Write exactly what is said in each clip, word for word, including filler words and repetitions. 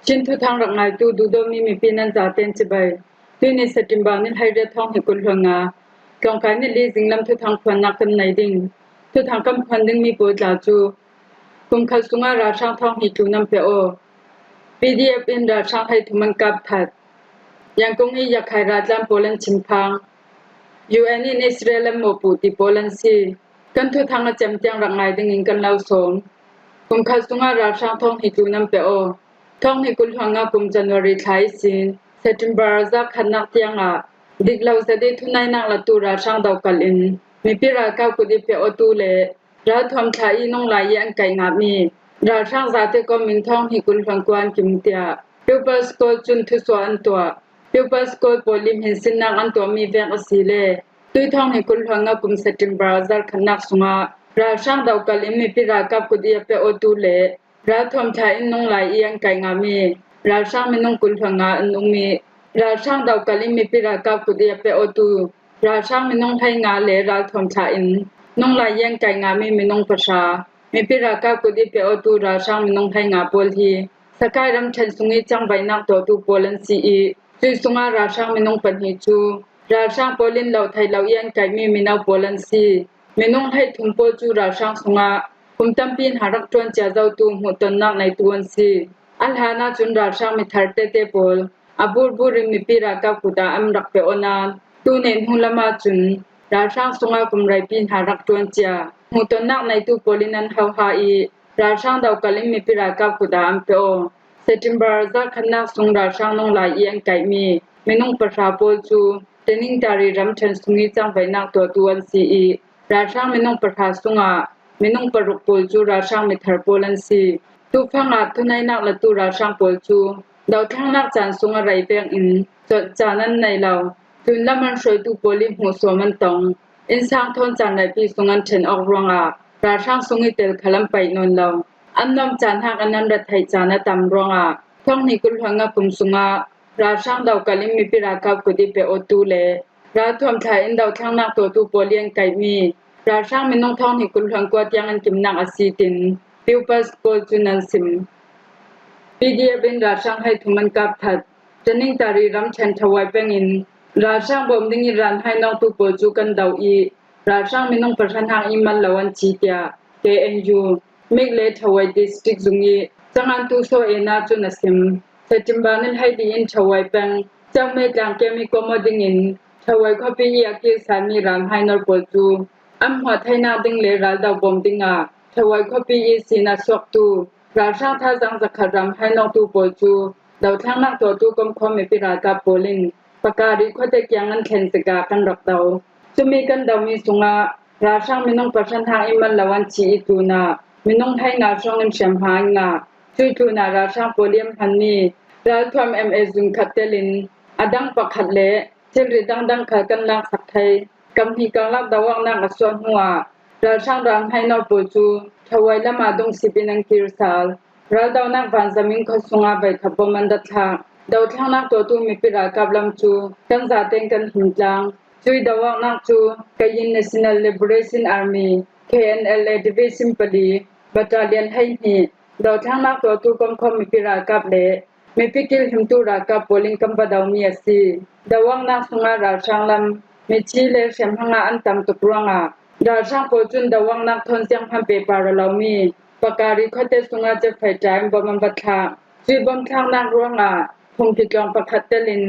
Chin thuthang rak ngaitu duhdawtmi mipi nan zaten cibai. Tuini September ni hleiriat thawng hnih kul hluan nga, tlawngkai ni li zinglam thuthang phuannak kan nei ding. Thuthang kan phuan dingmi pawl tla cu kum khat sungah ralhrang thawng hnih tlun an pe aw. P D F in ralhrang hlei thum an kap that. Yangon i Yakhai raltlan pawl an chim phang. U N in Israel an mawhpuh ti pawl an si. Kan thuthang a cem tiang rak ngai dingin kan lo sawm. Kum khat sungah ralhrang thawng hnih tlun an pe aw. Thawng hnih kul hluan nga kum January thla ihsin September zarh khatnak tiangah dik lo zet i thunainak latu ralhrang dokal in mipi ralkap kut i pe awtu le ralthuam thla i nunglai i an kaih ngahmi ralhrang zate kawmin thawng hnih kul hluan kua an kim tiah People's Call cun thusuah an tuah. People's Call pawl i hminsinnak an tuahmi vek a si le tui thawng hnih kul hluan nga kum September zarh khatnak sungah ralhrang dokal in mipi ralkap kut i a pe awtu le ralthuam thla in nunglai i an kaih ngahmi ralhrang minung kul hluan nga an ummi ralhrang dokal in mipi ralkap kut i a pe awtu ralhrang minung hlei nga le ralthuam thla in nunglai i an kaih ngahmi minung pahra mipi ralkap kut i pe awtu ralhrang minung hlei nga pawl hi Sakai ramṭhen sung i cangvaihnak tuahtu pawl an si i cui sungah ralhrang minung pahnih cu ralhrang pawl in loh theih lo i an kaihmi mino pawl an si. Minung hleithum pawl cu ralhrang sungah kum tampi hna rak ṭuan cia zotu hmuhtonnak neitu an si. A hlan ahcun ralhrang mithar tete pawl a burbur in mipi ralkap kut ah an rak pe aw nain, tu neh hnu lam ahcun ralhrang sungah kum reipi hna rak ṭuan cia hmuhtonnak neitu pawl in an hoha i, ralhrang dokal in mipi ralkap kut ah an pe aw. September zarh khatnak sung ralhrang nunglai i an kaihmi minung pahra pawl cu Tanintharyi ramṭhen sung i cangvaihnak tuahtu an si i, ralhrang minung pahra sungah minung paruk pawl cu ralhrang mithar pawl an si. Tufang ah thunainak latu ralhrang pawl cu dothlennak caan sung a rei peng in cawt caan an nei lo. Tlunlam an hruaitu pawl i hmuhsuam an tong. Innsang thawn caan reipi sung an ṭhen awk ruangah ralhrang sung i tel khal an paih nawn lo. An nuam caan hnak in an rat theih caan a tam ruangah thawng hnih kul hluan nga kum sungah ralhrang dokal in mipi ralkap kut i pe awtu le ralthuam thla in dothlennak tuahtu pawl i an kaihmi ralhrang minung thawng hnih kul hluan kua tiang an kimnak a si tin People's Call cun an sim. P D F in ralhrang hlei thum an kap that. Tanintharyi ramṭhen Thawai peng in ralhrang bawm ding i ral hmainawngtu pawl cu kan doh i ralhrang minung pahra hnak i mal lo an thi tiah K N U Mik le Thawai District zung i cangantu Saw Ena cun a sim. September ni hleili in Thawai peng Cangme tlang kem i kom aw dingin Thawai khuapi i a kilsalmi ral hmainor pawl cu an hmuah theinak ding le raldo bawm dingah Thawai khuapi i sin a suaktu ralhrang thazaang zakhat ral hmainawngtu pawl cu dothlennak tuahtu komkhawm mipi ralkap pawl in Pakari khuate kiang an thlen tikah kan rak do. Cumi kan domi sungah ralhrang minung pahra hnak i mal lo an thi i tlunah minung hlei nga hrawng in hriamhma an ngah. Cui tlunah ralhrang pawl i an hmanmi ralthuam M A zun khat telin a dang pakhat le thilri dangdang khal kan laksak thei. Kam hnih karlak doawknak a suah hnuah ralhrang ral hmainor pawl cu Thawai lam ah dungsip in an kir sal. Raldonak vanzam in khuat sungah voikhat bawm an rat thlak. Dothlennak tuahtu mipi ralkap lam cu kan zaten kan him tlang. Cui doawknak cu Kayin National Liberation Army, K N L A Division pali, Battalion hleihnih, dothlennak tuahtu komkhawm mipi ralkap le mipi kilhimtu ralkap pawl in kan va domi a si. Doawknak sungah ralhrang lam mithi le hriamhma ngah an tam tuk ruangah ralhrang pawl cun doawknak thawn zianghman pehpar a lomi Pakari khuate sungah cefai ṭa in bawm an va thlak. Cui bawm thlaknak ruangah phungki tlawng pakhat telin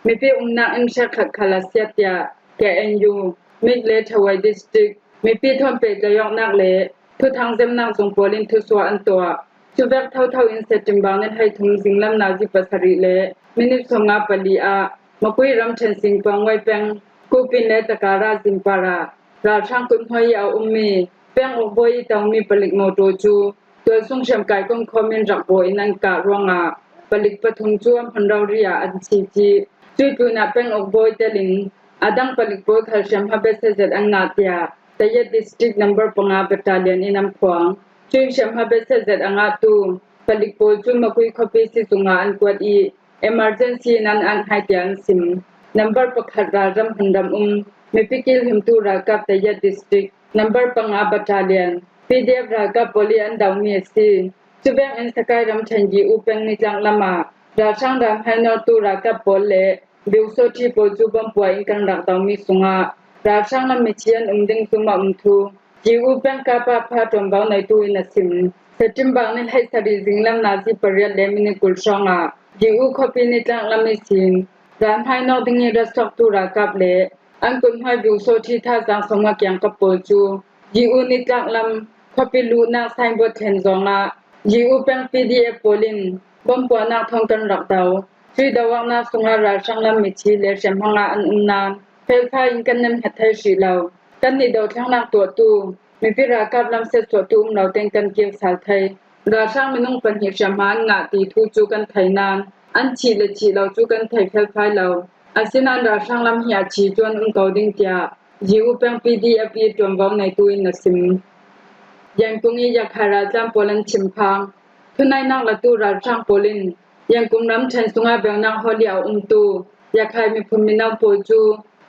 mipi umnak inn hrekkhat khal a siat tiah K N U Mik le Thawai District mipi thawn pehtlaih awknak le thuthang zemnak zung pawl in thusuah an tuah. Cuvek thotho in September ni hleithum zinglam nazi pasarih le minit sawmnga pali ah Makui ramṭhen Singpawng Wai peng Kupin le Takara zin par ah ralhrang kuthnuai i a ummi peng ukbawi i tomi palik motor cu tualsung hriamkai komkhawm in rak bawh in an kah ruangah palik pathum cu an hmun rori ah an thi cih. Cui tlunah peng ukbawi telin a dang palik pawl khal hriamhma besia zet an ngah tiah Tayet District number panga Battalion in an phuang. Cui hriamhma besia zet a ngahtu palik pawl cu Makui khuapi sizung ah an kuat i emergency in an an hai tiah an sim. Number pakhat ralram hmunram um mipi kilhimtu ralkap Tayet District number panga Battalion P D F ralkap pawl i an domi a si. Cuvek in Sakai ramṭhen Gi-u peng nitlak lamah ralhrang ralhmai nawktu ralkap pawl le biusawṭhi pawl cu bomb puain kan rak domi sungah ralhrang lam mithi an um ding zumah um thu Gi-u peng kapa pha ṭuanvo neitu in a sim. September ni hleisarih zinglam nazi pariat le minit kul hrawngah Gi-u khuapi nitlak lam ihsin ralhmai nawk ding i ratsuaktu ralkap le an kuthnuai biusawṭhi thazaang sungah kiangkap pawl cu Gi-u nitlak lam khuapi luhnak signboard thlen zongah Gi-u peng P D F pawl in bomb puahnak thawng kan rak do. Cui do awknak sungah ralhrang lam mithi le hriamhma ah an um nain felfai in kan nan hngat thei hrih lo. Kannih dothlennak tuahtu mipi ralkap lam siatsuahtu um lo tein kan kir sal thei. Ralhrang minung pahnih hriamhma an ngah ti thu cu kan thei nain an thih le thih lo cu kan thei felfai lo. Asinain ralhrang lam hi a thi cu an um ko ding tiah Gi-u peng P D F i ṭuanvo neitu in a sim. Yangon i Yakhai raltlan pawl an chimphang. Thunainak latu ralhrang pawl in Yangon ramṭhen sungah beunak hall i a umtu Yakhai miphun mino pawl cu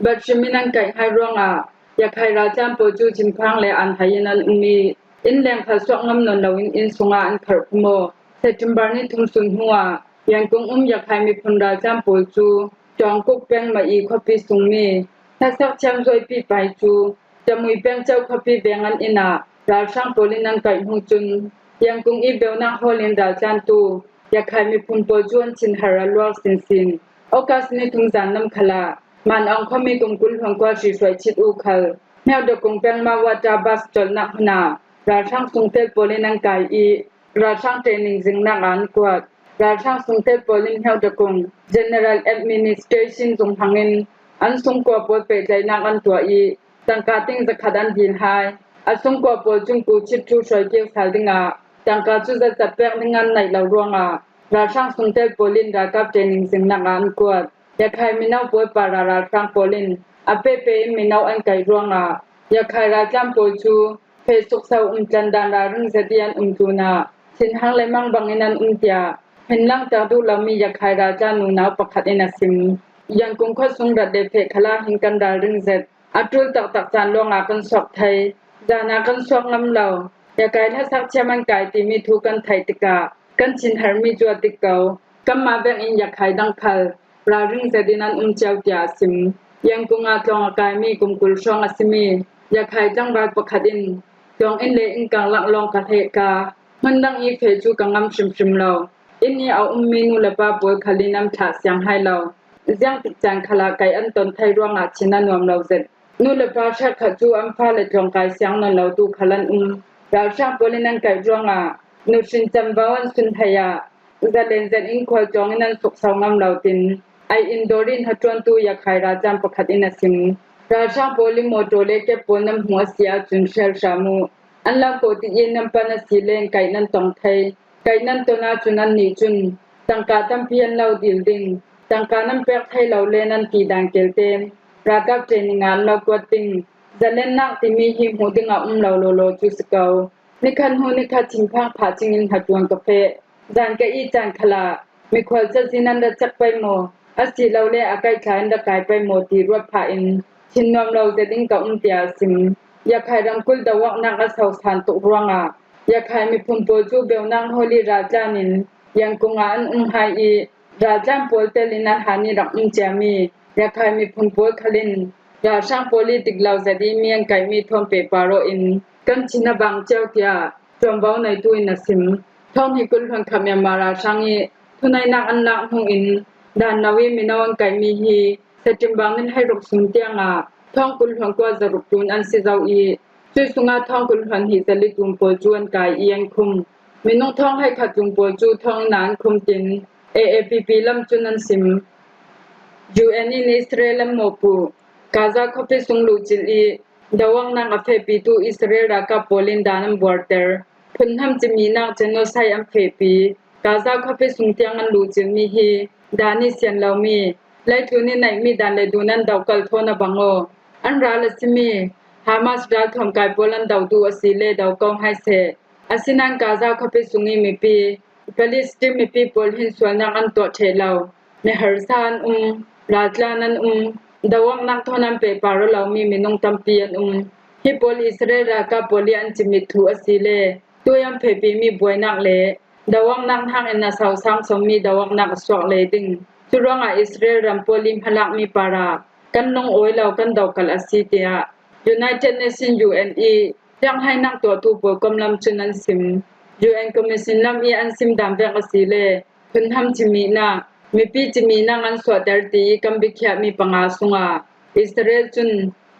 bat hrim in an kaih hai ruangah Yakhai raltlan pawl cu chimphang le an hai in an um i inn leng khal suak ngam nawn loin inn sungah an kharh khum aw. September ni thum sun hnuah Yangon um Yakhai miphun raltlan pawl cu Cawngkuk peng Mah i khuapi sungmi hlasak thiam zuaipi pai cu Camui peng Ceu khuapi veng an inn ah ralhrang pawl in an kaih hnu cun Yangon i beunak hall in raltlantu Yakhai miphun pawl cu an thinhar a luar sinsin. August ni thum zan nam khalah Man Aung khuami kum kul hluan kua hri hruai chit u khal Myaw Dakung peng Mawata bus colhnak hmun ah ralhrang sungtel pawl in an kai i ralhrang training zingnak ah an kuat. Ralhrang sungtel pawl in Myaw Dakung General Administration zung hmangin an sungkua pawl pehtlaihnak an tuah i tangka ting zakhat an dil hai. A sungkua pawl cun kuchit thu hruai kir sal dingah tangka cu zatzat pek ding an neih lo ruangah ralhrang sungtel pawl in ralkap training zingnak ah an kuat. Yakhai mino pawl para ralhrang pawl in a pehpeh in mino an kaih ruangah Yakhai raltlan pawl cu feh sukso umtlan dan ralring zet i an um tlunah thinhang le mangbang in an um tiah hminlangter duh lomi Yakhai raltlan unau pakhat in a sim. Yangon khuasung rat le feh khalah hin kan ralring zet a ṭul taktak caan lawngah kan suak thei. Zan ah kan suak ngam lo. Yakhai hlasak thiam an kai timi thu kan theih tikah kan thinharmi cu a dik ko. Kanmah vekin Yakhai dang khal ralring zetin an um cio tiah a sim. Yangon ah tlawng a kaimi kum kul hrawng a simi Yakhai tlangval pakhat in tlawng inn le inn karlak lawng ka hlehka. Hmun dang i feh cu ka ngam hrimhrim lo. Inn i a ummi nu le pa pawl khal in an thlah siang hai lo. Ziangtik caan khalah kaih an ton thei ruangah thin a nuam lo zet. Nu le pa hrekkhat cu an fale tlawng kai siang nawn lotu khal an um. Ralhrang pawl in an kaih ruangah nuhrin camvo an sun hlei ah zalen zet in khualtlawng in an sukso ngam lo tin, ai in dawr in hnaṭuantu Yakhai raltlan pakhat in a sim. Ralhrang pawl in mawṭaw le kep pawl nan hmuh a si ahcun hrial hram u. An langkawh ti in nan pan a si len kaih nan tong thei. Kaih nan ton ahcun annih cun tangka tampi an lo dil ding. Tangka nan pek thei lo le nan ti dan kel tein ralkap training ah an lo kuat ding. Zalennak timi hi hmuh dingah um lo lawlaw cu si ko. Nikhat hnu nikhat thinphang phah cingin hnaṭuan ka feh. Zan ka it caan khalah mikhual cazin an rak cek pei maw, asilole a kaihtlai an rak kai pei maw ti ruat phah in thin nuam lo zet in ka um tiah a sim. Yakhai ramkulh doawknak a so san tuk ruangah Yakhai miphun pawl cu beunak hall i raltlan in Yangon ah an um hai i raltlan pawl tel in an han i rak um ciami Yakhai miphun pawl khal in ralhrang pawl i dik lo zet i mi an kaihmi thawn pehpar aw in kan thin a bang cio tiah ṭuanvo neitu in a sim. Thawng hnih kul hluan khat Myanmar ralhrang i thunainak an lak hnu in dan no i mino an kaihmi hi September ni hleiruk sun tiangah thawng kul hluan kua zaruk tlun an si zo i cui sungah thawng kul hluan hnih zali tlun pawl cu an kai i an khum. Minung thawng hleikhat tlun pawl cu thawng inn ah an khum tin A A P P lam cun an sim. U N in Israel an mawhpuh. Gaza khuapi sung luhcilh i doawknak a fehpitu Israel ralkap pawl in dan an buarter. Phunhnam ciminak genocide an fehpi. Gaza khuapi sung tiang an luhcilhmi hi dan i sian lomi leitlun i neihmi dan le dun an dohkalh thawn a bang aw. An ral a simi Hamas ralthuam kai pawl an do duh a si le do ko hai seh. Asinain Gaza khuapi sung i mipi Palestine mipi pawl hin sualnak an tuah ṭheh lo. Miharsa an um, raltlan an um, doawknak thawn an pehpar aw lomi minung tampi an um. Hi pawl Israel ralkap pawl i an cimit thu a si le Tuiam phepi mi buainak le dawaknak hnakin a sausang sawm mi dawaknak a suak lei ding. Curuangah Israel ram pawl i hmalak mi para kan lung awi lo kan dokal a si, tiah United Nations U N i rianghainak tuahtu pawl kom lam cun an sim. U N Commission lam i an sim dan vek a si le phunham cimihnak, mipi cimihnak an suahter ti i kan biakhiahmi panga sungah Israel cun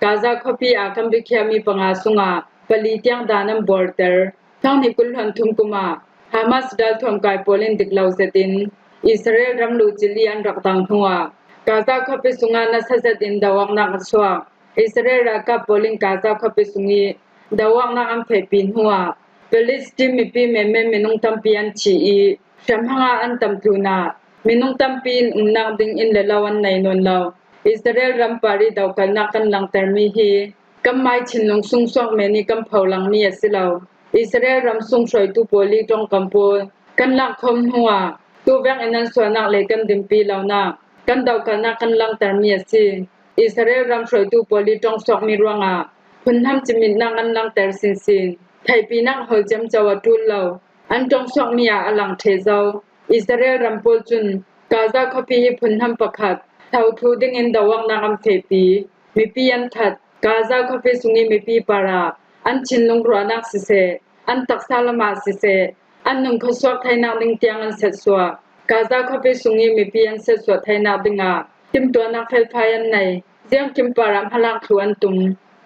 Gaza khuapi ah kan biakhiahmi panga sungah pali tiang dan an buarter. Thonghnih kul hluan thum kum ah Hamas ralthuam kai pawl in dik lo zetin Israel ram luhcil i an rak dang hnuah Gaza khuapi sungah nasa zetin dawaknak a suak. Israel ralkap pawl in Gaza khuapi sung i dawaknak an fehpi hnuah Palestine mipi menmen minung tampi an thi i hriamhma ah an tam tlunah minung tampi in umnak ding inn le lo an nei nawn lo. Israel ram par i dokalnak kan langtermi hi kan mai thinlung sungsuak men i kan pholangmi a si lo. Israel ram sung hruaitu pawl i ṭongkam pawl kan lakkhawm hnuah tuvek in an sualnak le kan dinpi lonak kan dokalnak kan langtermi a si. Israel ram hruaitu pawl i ṭongsuakmi ruangah phunham cimitnak an langter sinsin. Theihpinak hawl ciamco a ṭul lo. An ṭongsuakmi ah a lang ṭheh zo. Israel ram pawl cun Gaza khuapi i phunham pakhat hlo thlu dingin dawaknak an fehpi. Mipi an that. Gaza khuapi sung i mipi parah an thinlung ruahnak siseh, an taksa lamah siseh, an nun khuasuak theinak ding tiang an setsuah. Gaza khuapi sung i mipi an setsuah theinak dingah timtuahnak felfai an nei. Ziangkim parah hmalak thlu an tum.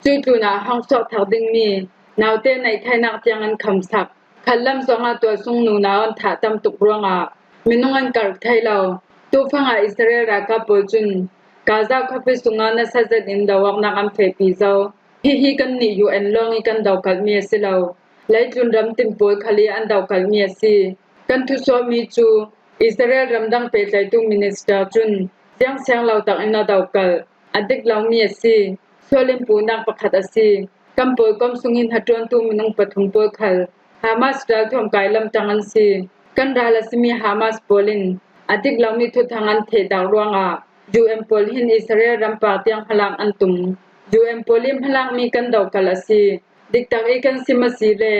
Cuih tlunah hong suak thak dingmi naute neih theinak tiang an khamsak. Khatlam zongah tualsung nunau an thah tam tuk ruangah minung an karh thei lo. Tufangah Israel ralkap pawl cun Gaza khuapi sungah nasa zetin dawaknak an fehpi zo. Hihi kannih U N lawng i kan dokalhmi a si lo. Leitlun ram tim pawl khal i an dokalhmi a si. Kan thusuahmi cu Israel ramdang pehtlaihtu minister cun ziangsiang lo takin a dokalh. A dik lomi a si. Sual in puhnak pakhat a si. Kan pawlkom sung i hnaṭuantu minung pathum pawl khal Hamas ralthuam kai lamtang an si. Kan ral a simi Hamas pawl in a dik lomi thuthang an thehdak ruangah U N pawl hin Israel ram par tiang hmalak an tum. U N pawl i hmalakmi kan dokalh a si. Diktak i kan sim a si le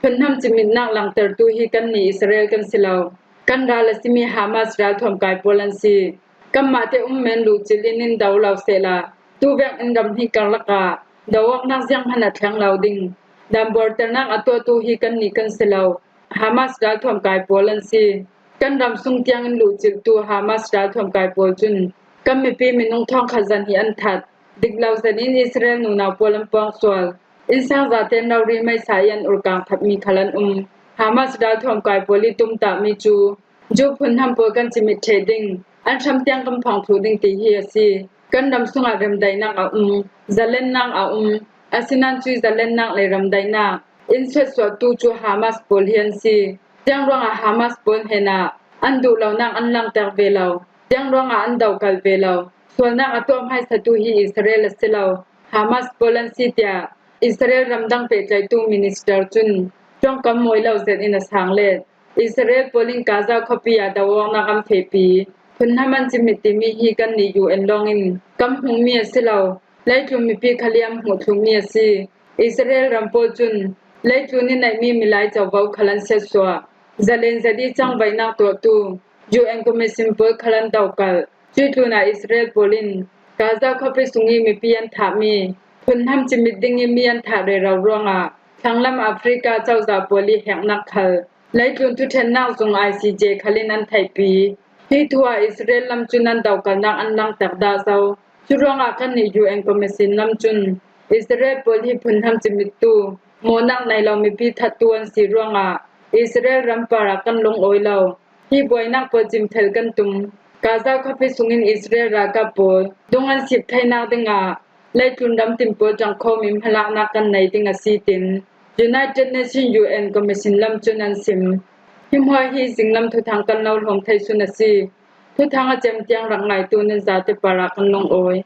phunham cimitnak langtertu hi kannih Israel kan si lo. Kan ral a simi Hamas ralthuam kai pawl an si. Kanmah te um men luhcil in in do lo sehla, tuvek in ram hnih karlak ah dawaknak zianghman a thleng lo ding. Dan buarternak a tuahtu hi kannih kan si lo. Hamas ralthuam kai pawl an si. Kan ram sung tiang in luhcilhtu Hamas ralthuam kai pawl cun kan mipi minung thawngkhat zan hi an that. Dik lo zan in Israel nunau pawl an puang sual. Innsang zate in rori meisa i an urkang thatmi khal an um. Hamas ralthuam kai pawl i tumtahmi cu Jew phunham pawl kan cimit ṭheh ding, an hram tiang kan phawng thluh ding ti hi a si. Kan ram sungah remdaihnak a um. Zalennak a um. Asinain cuih zalennak le remdaihnak in suatsuahtu cu Hamas pawl hi an si. Ziang ruangah Hamas pawl hnenah an duh lonak an langter ve lo. Ziang ruangah an dokalh ve lo. Sualnak a tuah hmaisatu hi Israel a si lo, Hamas pawl an si, tiah Israel ramdang pehtlaihtu minister cun ṭongkam mawi lo zet in a sang let. Israel pawl in Gaza khuapi ah dawawknak an fehpi. Phunham an cimit timi hi kannih U N lawngin kan hmuhmi a si lo. Leitlun mipi khal i an hmuh thlukmi a si. Israel ram pawl cun leitlun i neihmi milai covo khal an siatsuah. Zalen zet i cangvaihnak tuahtu U N Commission pawl khal an dokalh. Cuih tlunah Israel pawl in Gaza khuapi sung i mipi an thahmi phunham cimit ding i mi an thah rero ruangah thlanglam Africa cozah pawl i heknak khal leitlun thuṭhennak zung I C J khal in an theihpi. Hi thu ah Israel lam cun an dokalnak an langter dah zo. Curuangah kannih U N Commission lam cun Israel pawl hi phunham cimittu, mawhnak nei lo mipi thattu an si ruangah Israel ram parah kan lung awi lo. Hi buainak pawl cimfel kan tum. Gaza khuapi sungin Israel ralkap pawl dung an sip theinak dingah leitlun ram tim pawl ṭangkhawm in hmalaknak kan nei ding a si, tin United Nations U N Commission lam cun an sim. Hi hmuah hi zinglam thuthang kan lo hrawm thei sun a si. Thuthang a cem tiang rak ngaitu nan zate parah kan lung awi.